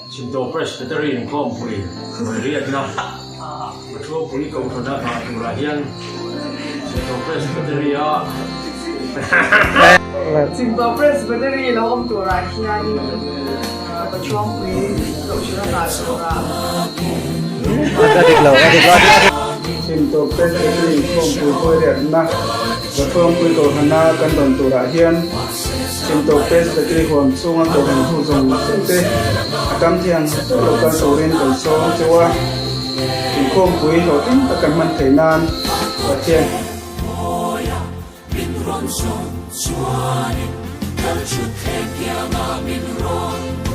Chhimtawh Presbytery inkhawmpui hruairiatna Pathuampui Kohhrana nghah turah hian Chhimtawh Presbytery a Chhimtawh Presbytery lo awm turah hianin Pathuampui Kohhrana nghah turah. Chhimtawh Presbytery inkhawmpui hruairiatna Pathuampui Kohhrana kan rawn turah hian Chhimtawh Presbytery huam chhunga kohhran hu zawng zawng te a tam thei ang chu lo kal turin kan sawm cheu a, inkhawmpui hlawhtling tak kan hman theih nan Pathian. Hawia min rawn zawng chuanin kal thut thleng kiangah min rawn.